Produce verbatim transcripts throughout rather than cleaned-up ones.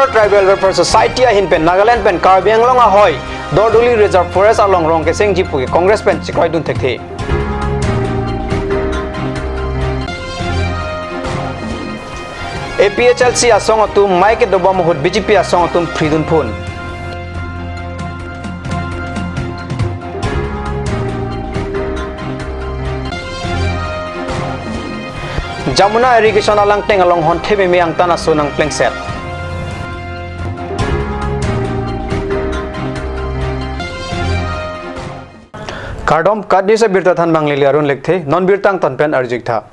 Tribal Welfare Society ahin pen Nagaland pen Karbi Anglong ahoi Dorduli Reserve Forest along rong kesengji puke Congress pen chekroidun thekthe. A P H L C asong atum mai kedobom ahut B J P asong atum phridun phun. Jamuna irrigation alangteng along honthe meme angtan aso nangplengset. Kardom, KAT News abirta than bang Lili Arun Lekthe, non birta angtan pen arju-ik tha.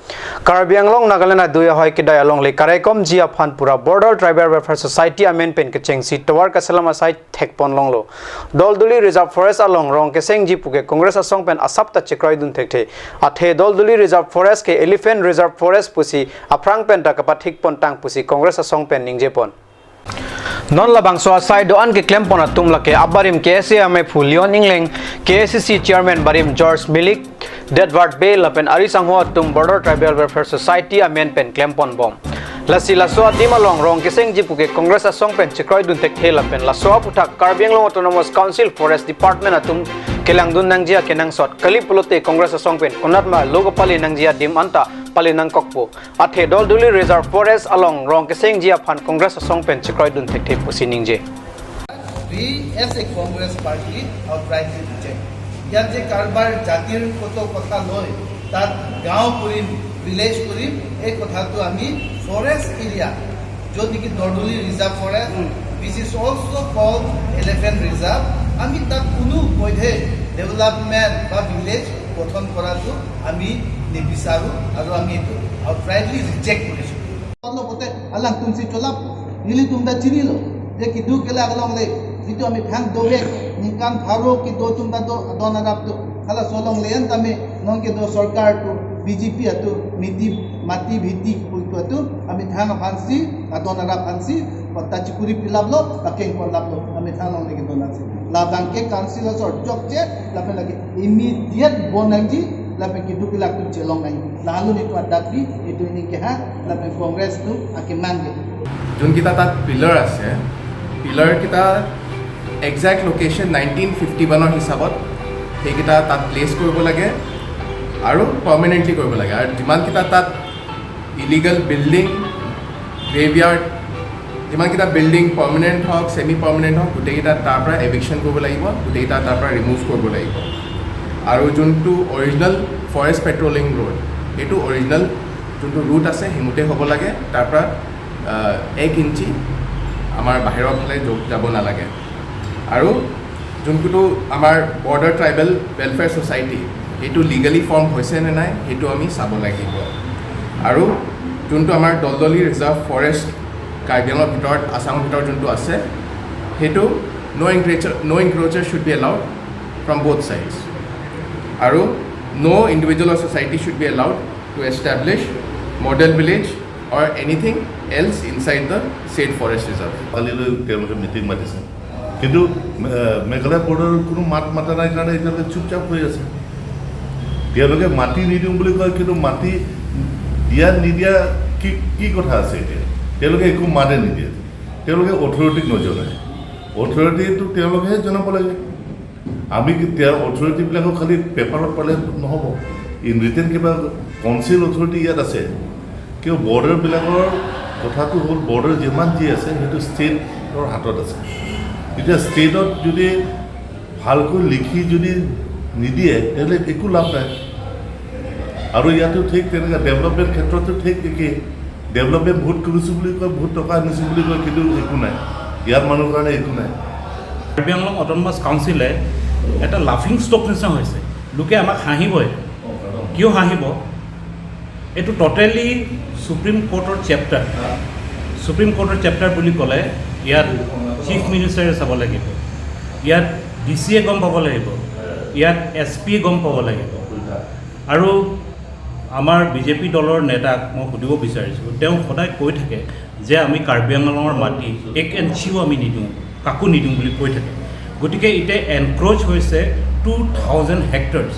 Karbi Anglong Nagaland adui ahoi kedai alongle karaikomji aphan pura Border Tribal Welfare Society amen pen kechengsi tovar kaselam asai thekpon longlo. Dorduli Reserve Forest along rong kesengji puke Congress asong pen asap ta chekroidun thekthe. Athe Dorduli Reserve Forest ke Elephant Reserve Forest pusi aphrang pen ta kapathikpon tang pusi Congress asong pen ningjepon. Non labangso asai do-an keklempon atum lake abarim K S A amei phu Leon Engleng, K A C C chairman barim George Milik, Dedward Bey lapen ari sangho atum Border Tribal Welfare Society amen pen klemponbom. Lasi laso adim along rong kesengji puke Congress asong pen chekroidun thekthe lapen laso aphuthak Karbi Anglong Autonomous Council Forest Department atum kelangdun nangji akenangsot kali pulote Congress asong pen konatma lo kapale nangji adim anta pale nangkokpo. Athe Dorduli Reserve Forest along rong kesengji aphan Congress asong pen chekroidun thekthe pusi ningje. We as a Congress party outrightly reject. ইয়াত যে কাৰোবাৰ জাতিৰ কত কথা লৈ তাত গাঁও কৰিম, ভিলেজ কৰিম, এই কথাটো আমি ফৰেষ্ট এৰিয়া, য'ত নেকি দৰ্দলি reserve forest, which is also called Elephant Reserve, আমি তাত কোনো মধ্যে ডেভেলপমেণ্ট বা ভিলেজ গঠন কৰাটো আমি নিবিচাৰোঁ আৰু আমি এইটো আউটৰাইটলি ৰিজেক্ট কৰিছোঁ। Lote alangtum si cholap, nelitum ta chinilo, je keduk kelak alongle, jitu amethang dovek, ningkan pharo kedo atum ta do, don arap do, halaso alongle an tame, non kedo sorkar atum, B J P atum, miti, mati bhiti pu atum, amethang aphansi, adon arap aphansi, patta chikuri pilaplo, pakeng ponlaplo, amethang alongle kedo nasi. Labang ke council asor jokche, lapen lake immediate bon nangji, lapen keduk kelak atum chelong nangji. Lalu nitu adap di, itu ini keha, lapen Congress tu akeman ke. যোনকেইটা তাত পিলাৰ আছে, পিলাৰকেইটা exact location nineteen fifty ওৱানৰ হিচাপত সেইকেইটা তাত প্লেচ কৰিব লাগে আৰু পাৰ্মানেণ্টলি কৰিব লাগে। আৰু যিমানকেইটা তাত ইলিগেল বিল্ডিং, গ্ৰেভয়াৰ্ড, যিমানকেইটা বিল্ডিং পাৰ্মানেণ্ট হওক, ছেমি পাৰ্মানেণ্ট হওক, গোটেইকেইটা তাৰ পৰা এভিকশ্যন কৰিব লাগিব, গোটেইকেইটা তাৰ পৰা ৰিমুভ কৰিব লাগিব। আৰু যোনটো অৰিজিনেল ফৰেষ্ট পেট্ৰলিং ৰোড, এইটো অৰিজিনেল যোনটো ৰুট আছে, সেইমতে হ'ব লাগে। তাৰ পৰা, আহ, এক ইঞ্চি আমাৰ বাহিৰৰ ফালে য-, যাব নালাগে। আৰু যোনটো আমাৰ বৰ্ডাৰ ট্ৰাইবেল ৱেলফেয়াৰ ছ'চাইটি, এইটো লিগেলি ফৰ্ম হৈছে নে নাই, সেইটো আমি চাব লাগিব। আৰু যোনটো আমাৰ দলদলি ৰিজাৰ্ভ ফৰেষ্ট কাৰ্বি আংলঙৰ ভিতৰত, আছামৰ ভিতৰত যোনটো আছে, সেইটো no encroacher, no encroacher should be allowed from both sides. আৰু no individual or society should be allowed to establish model village or anything else inside the said forest reserve. কালিলৈ তেওঁলোকে মিটিং মাতিছে, কিন্তু, এ, মেঘালয় বৰ্ডাৰৰ কোনো মাত মাতা নাই কাৰণে এতিয়ালৈকে চুপচাপ হৈ আছে। তেওঁলোকে মাটি নিদিওঁ বুলি কয়, কিন্তু মাটি দিয়া নিদিয়া কি, কি কথা আছে এতিয়া? তেওঁলোকে একো মাতে নিদিয়ে, তেওঁলোকে অথৰিটিক নজনায়। অথৰিটিটো তেওঁলোকেহে জনাব লাগে। আমি কি, তেওঁৰ অথৰিটিবিলাকক খালি পেপাৰত পালে নহ'ব, ইন ৰিটেন কিবা কাউন্সিল অথৰিটি ইয়াত আছে। কিয়, বৰ্ডাৰবিলাকৰ কথাটো হ'ল, বৰ্ডাৰ যিমান যি আছে, সেইটো ষ্টেটৰ হাতত আছে। এতিয়া ষ্টেটত যদি ভালকৈ লিখি যদি নিদিয়ে, তেনেহ'লে একো লাভ নাই। আৰু ইয়াতো ঠিক তেনেকুৱা, ডেভেলপমেণ্ট ক্ষেত্ৰতো ঠিক একেই। ডেভেলপমেণ্ট বহুত কৰিছোঁ বুলি কয়, বহুত টকা আনিছোঁ বুলি কয়, কিন্তু একো নাই, ইয়াৰ মানুহৰ কাৰণে একো নাই। কাৰ্বি আংলং অট'নমাছ কাউন্সিলে এটা লাফিং ষ্টক নিচিনা হৈছে। লোকে আমাক হাঁহিবই। কিয় হাঁহিব? এইটো টটেলি ছুপ্ৰিম কোৰ্টৰ চেপ্টাৰ। ছুপ্ৰিম কোৰ্টৰ চেপ্টাৰ বুলি ক'লে ইয়াত চিফ মিনিষ্টাৰে চাব লাগিব, ইয়াত ডি চিয়ে গম পাব লাগিব, ইয়াত এছ পিয়ে গম পাব লাগিব। আৰু আমাৰ বি জে পি দলৰ নেতাক মই সুধিব বিচাৰিছোঁ, তেওঁ সদায় কৈ থাকে যে আমি কাৰ্বি আংলঙৰ মাটি এক ইঞ্চিও আমি নিদিওঁ, কাকো নিদিওঁ বুলি কৈ থাকে। গতিকে এতিয়া এনক্ৰ'চ হৈছে টু থাউজেণ্ড হেক্টৰছ।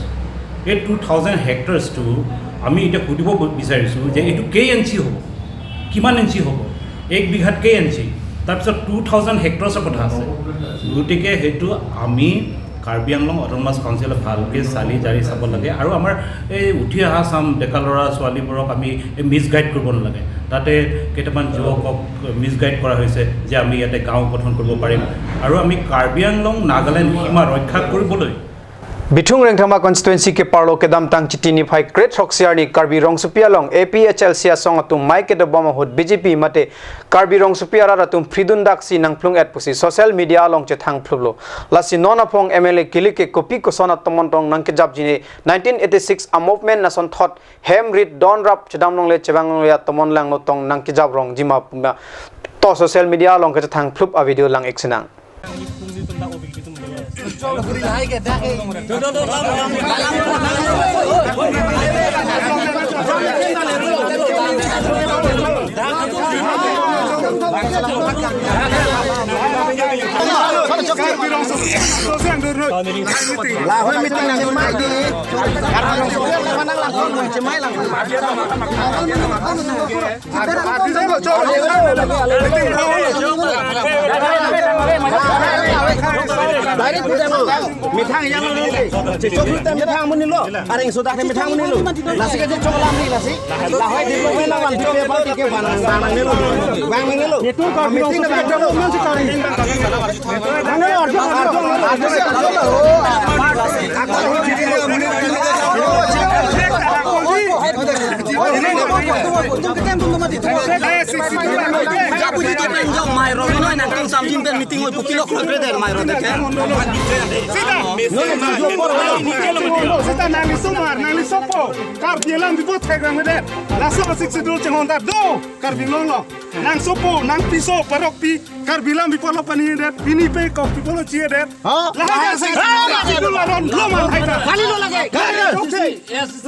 এই টু থাউজেণ্ড হেক্টৰছটো আমি এতিয়া সুধিব বিচাৰিছোঁ যে এইটো কেই ইঞ্চি হ'ব, কিমান ইঞ্চি হ'ব, এক বিঘাত কেই ইঞ্চি? তাৰপিছত টু থাউজেণ্ড হেক্টৰছৰ কথা আছে। গতিকে সেইটো আমি কাৰ্বি আংলং অট'নমাছ কাউন্সিলে ভালকৈ চালি জাৰি চাব লাগে। আৰু আমাৰ এই উঠি অহা চাম ডেকা ল'ৰা ছোৱালীবোৰক আমি মিছগাইড কৰিব নালাগে। তাতে কেইটামান যুৱকক মিছগাইড কৰা হৈছে যে আমি ইয়াতে গাঁও গঠন কৰিব পাৰিম। আৰু আমি কাৰ্বি আংলং নাগালেণ্ড সীমা ৰক্ষা কৰিবলৈ Bithung Rengthama constituency keparlo kedamtang Chiti niphai kre-throksi arni Karbi rongsopi along A P H L C asong atum mei kedobom ahut B J P mate Karbi rongsopi arat atum phridun daksi nangphlung-et pusi social media along chethang phluplo. Lasi non aphong M L A kilik ke kopi koson atomon tong nangkejapji ne nineteen eighty-six a-movement nasonthot hem rit don rap chedam longle chevang longle atomon langno tong nangkejap rongji ma puma to social media along kechethang phlup a-video lang-ik sinang. Methang yang lo, methang amonit lo, areng sodak methang amonit lo. Lasi ke chok lam ni lasi. Lahai development avan B J P party ke van nang nang ni lo. Van nang ni lo. Meeting oi pupilo klo kreder mai rode ke. Sita nangli sumar, nangli sopo. Karbi alam bipo thekrang medet. Laso Sixth Schedule chenghon ta do Karbi Anglong lo. Nang sopo, nang piso, parok pi, Karbi alam bipo lo pani det, pini pe kok bipo lo chie det. Ha? Lahai Sixth Schedule aron lo ma lahai ta. Kali lo lage. Kali lo.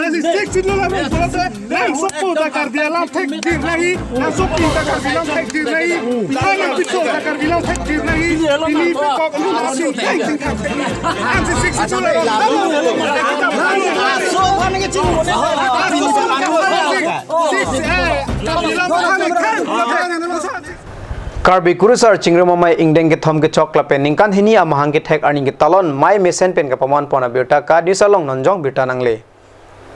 Lasi Sixth Schedule aron pulote nang sopo ta Karbi alam thekdir nahi, nang sopo ta Karbi alam thekdir nahi, nang piso ta Karbi alam thekdir nahi, pini pe kok lu nasi thek thek. Ansi Sixth Schedule aron. Sixth, eh, Karbi alam thekdir nahi. Karbi Kurusar Chingrum Amei ingdeng kethom kechok lapen ningkan hini amahang kethek arni ketalon mei mesen pen kapaman pon abirta KAT News along Nonjong birta nangle.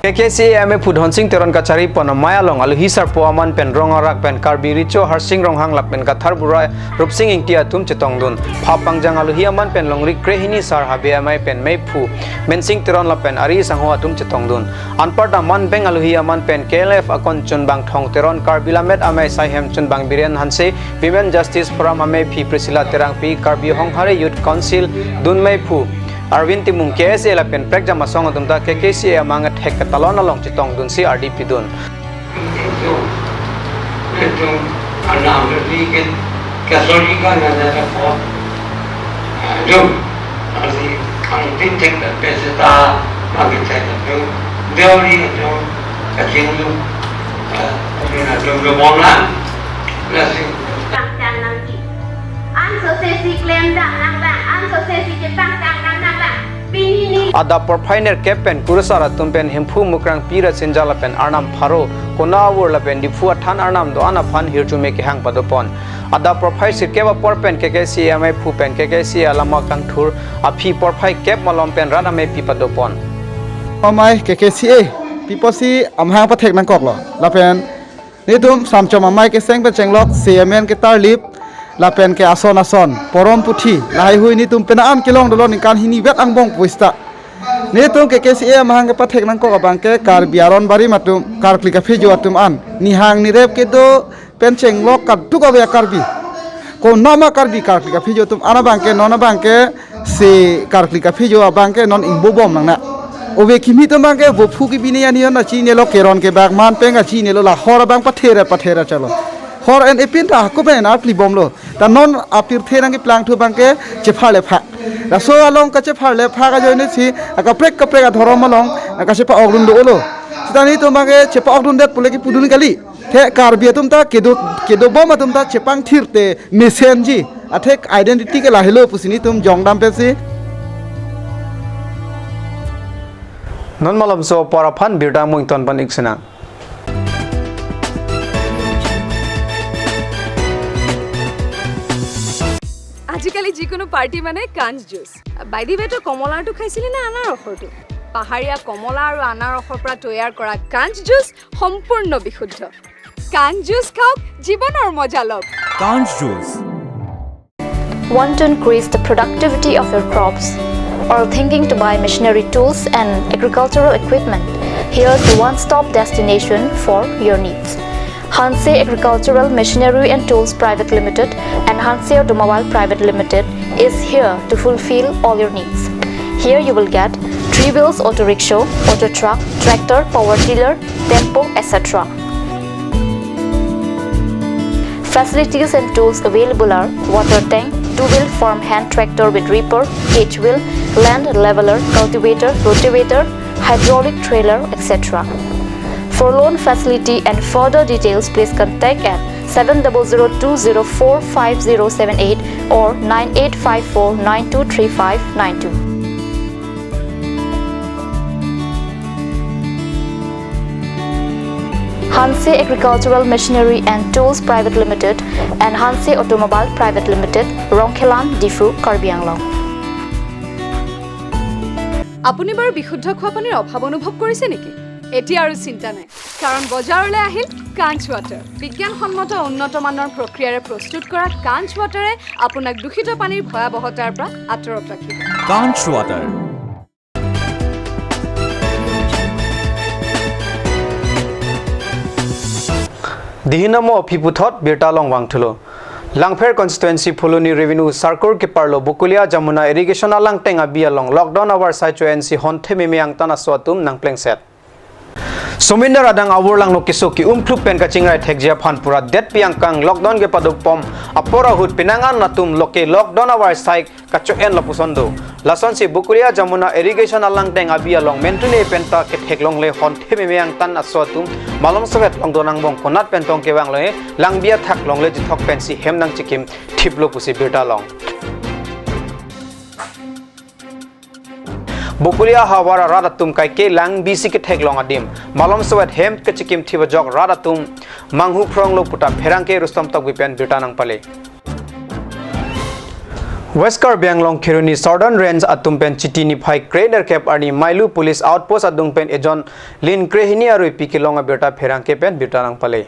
K K C A amei phu Dhonsing Teron kachari pon amei along alohi sarpo aman pen rong arak pen Karbi Recho Harsing Ronghang lapen Kathar Bura Rupsing Ingti atum chetongdun. Pha pangjang alohi aman pen longri krehini sar habe amei pen meiphu Mensing Teron lapen ari sangho atum chetongdun. Anparta man pen alohi aman pen K L F akon chunbang Thong Teron, Karbi Lammet Amei Saihem chunbang Biren Hanse, Women Justice Forum ameiphi Priscilla Terangpi, Karbi Honghare Youth Council dunmeiphu Arvind Timung, K S A lapen prekjam asong atum ta K K C A amahang kethek ketalon along chetongdunsi ardi pidun. Itum, itum, anam itum ke, ke sorry ka na na na po. Itum, asi, ang tin tek na pe seta, ang tin tek na itum, deori itum, kaching itum, itum na itum itum mona, na si. Pangtang nangji. Anso sesi klem dam nang lang, anso sesi chepangtang nang nang lang. Adap porphai nerkep pen kurusar atum pen Hemphu Mukrang Pi Rasinja lapen Arnam Pharo, Konavur lapen Diphu athan Arnam do-an aphan hirjume kehang padopon. Adap porphai sirkep apor pen K K C A ameiphu pen K K C A alama kangthur aphi porphai kep malom pen rat amei pi padopon. Amei K K C A piposi amahang pathek nangkoklo. Lapen Netum Samchom Amei keseng pen chenglok, C M N ketarlip, lapen ke ason ason, porom puthi, lahaihui netum penang an kelong dolo ningkan hini vet angbong puista. Netum K K C A amahang kepathek nangkok abang ke Karbi aron barim atum, karkli kaphejo atum an, nihang nirep kedo pen chenglok kaduk ave Karbi. Konama Karbi karkli kaphejo atum an abang ke, non abang ke, si karkli kaphejo abang ke non ingbobom nang na. Ove kimi atum abang ke bophu kibine ani na chinilo, keron kebak man pen kachinilo, la hor abang pathera pathera chalo. Hor en epin ta hako pen arpli bomlo. Ta non apirthe nangkeplang thu abang ke chepharle pha. Laso along kachepharle pha kajoine si akaprek kaprek adhorom along kachepa-ok dun dolo. Sita netum abang ke chepa-ok dundet pule kipudun kali. The Karbi atum ta kedo, kedobom atum ta chepangthir te mesenji. Athek identity ke lahelo pusi netum jongdam pensi. Non malomso apor aphan birta mungton pan-ik sinang. এই যিকোনো পাৰ্টি মানে কাঞ্চ juice. By the ৱে, তই কমলাৰটো খাইছিলি নে আনাৰসৰটো? পাহাৰীয়া কমলা আৰু আনাৰসৰ পৰা তৈয়াৰ কৰা কাঞ্চ জুচ সম্পূৰ্ণ বিশুদ্ধ। কাঞ্চ জুচ খাওক, জীৱনৰ মজা লওক। Kanch Juice. Want to increase the productivity of your crops? Or thinking to buy machinery, tools and agricultural equipment? Here's the one-stop destination for your needs. Hanse Agricultural Machinery and Tools Private Limited and Hanse Automobile Private Limited is here to fulfill all your needs. Here you will get three wheels auto rickshaw, auto truck, tractor, power tiller, tempo, et cetera. Facilities and tools available are water tank, two-wheel farm hand tractor with reaper, H-wheel, land leveler, cultivator, rotavator, hydraulic trailer, et cetera. For loan facility and further details, please contact at seven double zero two zero four five zero seven eight or nine eight five four nine two three five nine two. Hanse Agricultural Machinery and Tools Private Limited and Hanse Automobile Private Limited, Rongkhelan, Diphu, Karbi Anglong. আপুনি বাৰু বিশুদ্ধ খোৱা পানীৰ অভাৱ অনুভৱ কৰিছে নেকি? এতিয়া আৰু চিন্তা নাই, কাৰণ বজাৰলৈ আহিল কাঞ্চ ৱাটাৰ। বিজ্ঞানসন্মত উন্নত মানৰ প্ৰক্ৰিয়াৰে প্ৰস্তুত কৰা কাঞ্চ ৱাটাৰে আপোনাক দূষিত পানীৰ ভয়াৱহতাৰ পৰা আঁতৰত ৰাখিব। Kanch Water. Dihinamo aphi puthot birta along vangthulo. Langpher constituency Phuloni revenue circle keparlo Bokolia Jamuna irrigation alangteng abi along lockdown avarsai cho-ensi honthe meme angtan aso atum nangplengset. Somindar adang avorlangno keso ke-umphlup pen kachingrai thekji aphan pura detpi angkang lockdown kepadopom apor ahut penang an atum loke lockdown avarsai kacho-en lapuson do. Lasonsi Bokolia Jamuna irrigation alangteng abi along mentune penta ketheklongle honthe meme angtan aso atum malomsowet longdon angbong konat pen tong kevang longle, langbi athak longle jithok pensi hem nangchikim thiplo pusi birta long. Bokolia havar arat atum kaike langbisi ketheklong adim malomsowet hem kachikim thip ajok rat atum manghu phronglo puta pherangke Rustom Tokbi pen birta nangpale. West Karbi Anglong Kheroni Southern Range atum pen Chiti niphai kre-nerkep arni Mailu Police Outpost adung pen ejon lin krehini aruipi kelong abirta pherangke pen birta nangpale.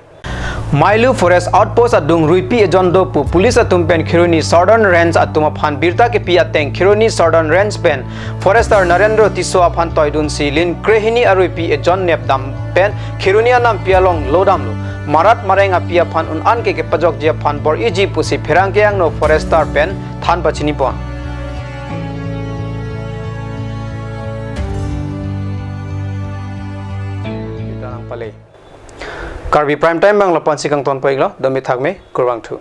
Mailu Forest Outpost adung ruipi ejon do pu police atum pen Kheroni Southern Range atum aphan birta kepi ateng Kheroni Southern Range pen Forester Narendra Tisso aphan toidunsi lin krehini aruipi ejon nepdam pen Kheroni anampi along lodamlo. Marat mareng api aphan un-an ke kepajokji aphan bor-iji pusi pherangke angno Forester pen than pachinipon. Karbi Prime Time bang lapu-ansi kangton pon-iklo, dome thakme, kurvangthu.